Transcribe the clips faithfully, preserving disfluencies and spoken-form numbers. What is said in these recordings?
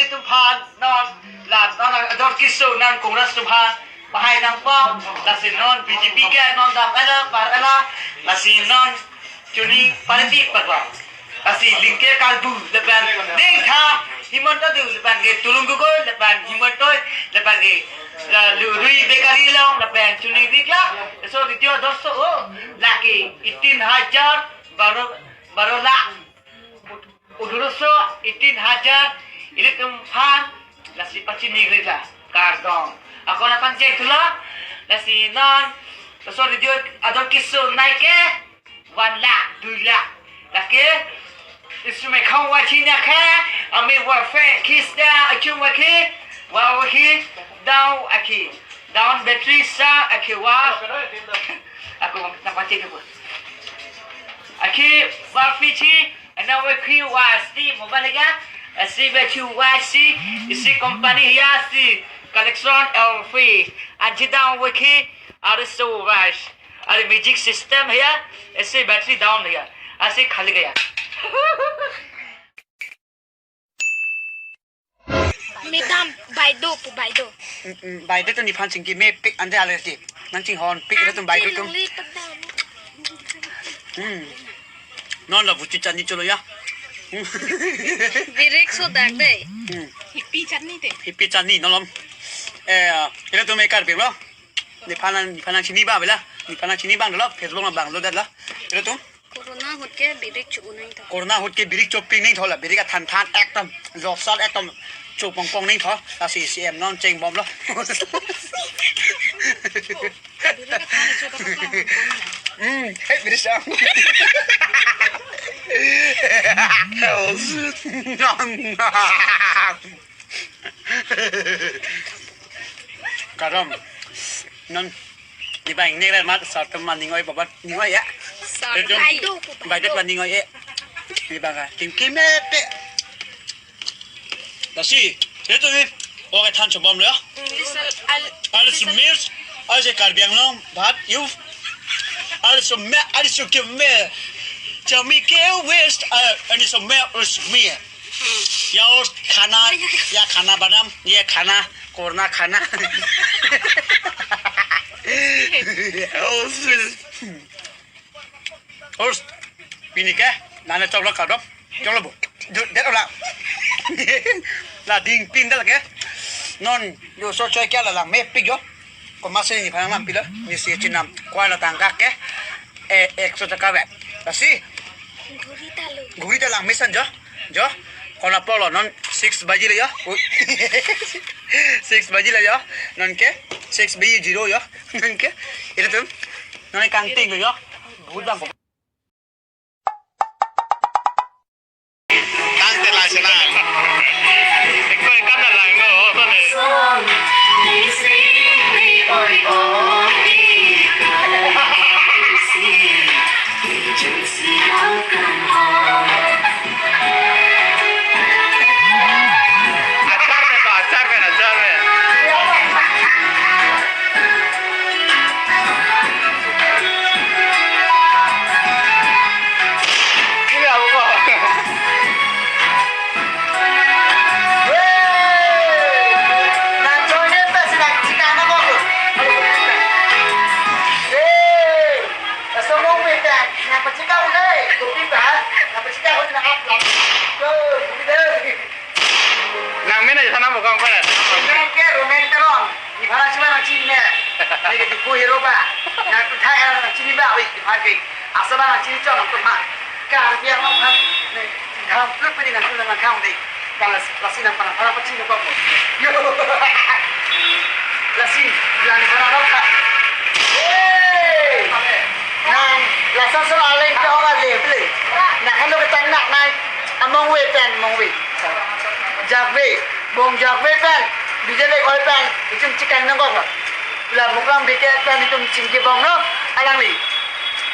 Tumphan non, la non ador kiso non Congress tumphan bahai nangpo, lasi non B J P ke non dam ela par ela, lasi non chuni party parbo. Lasi lingke kalbu lapen ningtha Himanta du lapen ke Tulung Gogoi lapen Himanta lapen ke la Lu- Rui Bakery along lapen chuni rikla. So video dosto o lake eighteen hajar baro baro lakh. Uduruso eighteen hajar ilitum aphan lasi pachini rila kardom. Ako na pangcheng thulo lasi non so video ador kiso nai ke one lakh, dui lakh. Lake instrument khang wa chini ke ami wa fe kista achung wa ke wa wa ke down aki down battery sa aki wa. Ako na pangcheng thulo. Aki wa fichi Ana we khi wa si mobile ga, si be chu wa si, isi company ya si collection or free. Anji down we khi, are so rush. Are music system ya, isi battery down ya, asi khali gaya. Madam, baido pu baido. Mm, mm, baido to nephan chingki mepik ante alerji. Nangchinghon pik ilitum baido tum. Chilungli padam. Hmm. Non la buchi chani cholo ya. Hmm. Birik so dak dei. Hmm. Hippie chani te. Hippie chani nolom. Eh, ilitum ekar pik lo. Nephan nephan chini ba bela. Nephan chini bang lo. Facebook lo bang lo dat la. Ilitum. Corona ahut ke birik cho-un nangtha. Corona ahut ke birik chopik nangtha la, birik athan than ekdom josal ekdom chopong pong nangtha, lasi C M non chengbomlo. Birik athan chopong pong nangtha. Hmm, hey, birik sang. Karam. Non. Di bang ne mat sar teman ning oi babat ning oi ya. Sar. Betul. Baido pu baido. Baido pa ning oi ya. Di bang ka. Kim kim eh, te. Lasi. Itu ni. Oke, than chobom le. Listen, al- Alice Mills, Alice Karbi Anglong, but you Alice me, Alice ke me. Chami ke west, uh, Alice me, Alice me. या और खाना, या खाना बनाम, ये खाना, कोरोना खाना। Host, pini ke, nana choklo kadop, choklo bo. Ju- det ola. La ding pin dal ke. Non, yo so choi kya la lang mepik yo. Komat si nephan nangpilo, nesi chinam. Kua la tangka ke, eh, ekso taka vet. Lasi, ghuri ta lang mesen jo. Jo, kona polo non six baji le yo. Ui. Six baji le yo. Non ke, six baji zero yo. Non ke, ilitum. Non kangting yo. Budang ko. Tangte la sena. Ekoi kan na lang no, to ne. Achar pen to, achar pen, achar pen. Ini apa kok? Weh! Nang join ya, pasti nang chika na kok. Weh! Asomong beta, nang pachika udah, kopi ta, nang pachika udah nang aplak. Tuh, gitu. Nang mena jasa nang bokong kore. Nang ke Roman Teron. Nephan chuma nang chini ne. Neke Diphu hero ba. Nang tu thai nang chini ba wi Diphu ke. Asa ba nang chini chon nang tu ma. Karbi Anglong phan. Ne, ham plut pedi nang tu nang khang de. Kan las- lasi nang pana pana pachini ko mo. Yo. Lasi, lang pana lo ka. Hey! Nang lason so aleng ke ong ale ble. Nang halo ketang nak nai. Among we pen, among we. Jakve, bong jakve pen, bijelek oi pen, itum chikan nangkok lo. La Muklang biket pen itum chingki bong lo, alangli.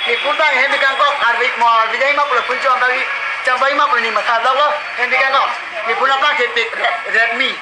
Nephu bang hem bikang kok, arvi mo arvi jai ma pulo pun chom bagi, chom bagi ma pulo ni matha lo lo, hem bikang kok. Nephu na pang kepik, Redmi.